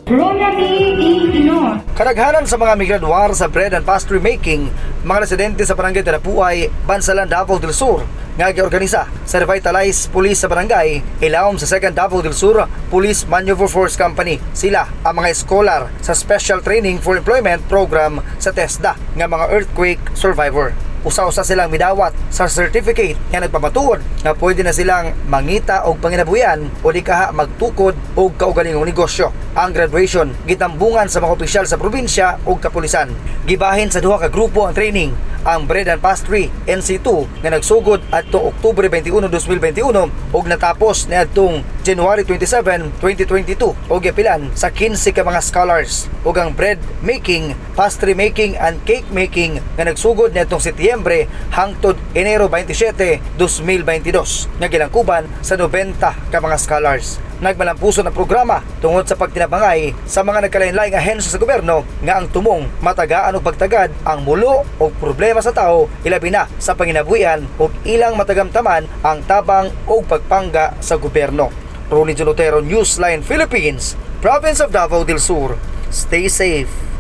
Ronald D. Inor. Kadaghanan sa mga migraduar sa bread and pastry making, mga residente sa Barangay Tarapuay, Bansalan, Davao del Sur, nga giorganisa sa Revitalized Police sa barangay, ilawom sa 2nd Davao del Sur Police Maneuver Force Company. Sila ang mga scholar sa Special Training for Employment Program sa TESDA nga mga earthquake survivor. Usa-usa silang midawat sa certificate nga nagpamatuod nga pwede na silang mangita og panginabuhian o di kaha magtukod og kaugalingong negosyo. Ang graduation gitambungan sa mga opisyal sa probinsya ug kapulisan. Gibahin sa duha ka grupo ang training, ang Bread and Pastry NC2 nga nagsugod adtong Oktubre 21, 2021 ug natapos niadtong January 27, 2022 ug giapilan sa 15 ka mga scholars, ug ang bread making, pastry making and cake making nga nagsugod niadtong Setyembre hangtod Enero 27, 2022 nga gilangkuban sa 90 ka mga scholars. Nagmalampuson ang programa tungod sa pagtinabangay sa mga nagkalain-laing ahensya sa gobyerno nga ang tumong matagaan og pagtagad ang mulo og problema sa tao, ilabi na sa panginabuhian, ug ilang matagamtaman ang tabang og pagpangga sa gobyerno. Ronnie Jonotero, Newsline Philippines, Province of Davao del Sur. Stay safe.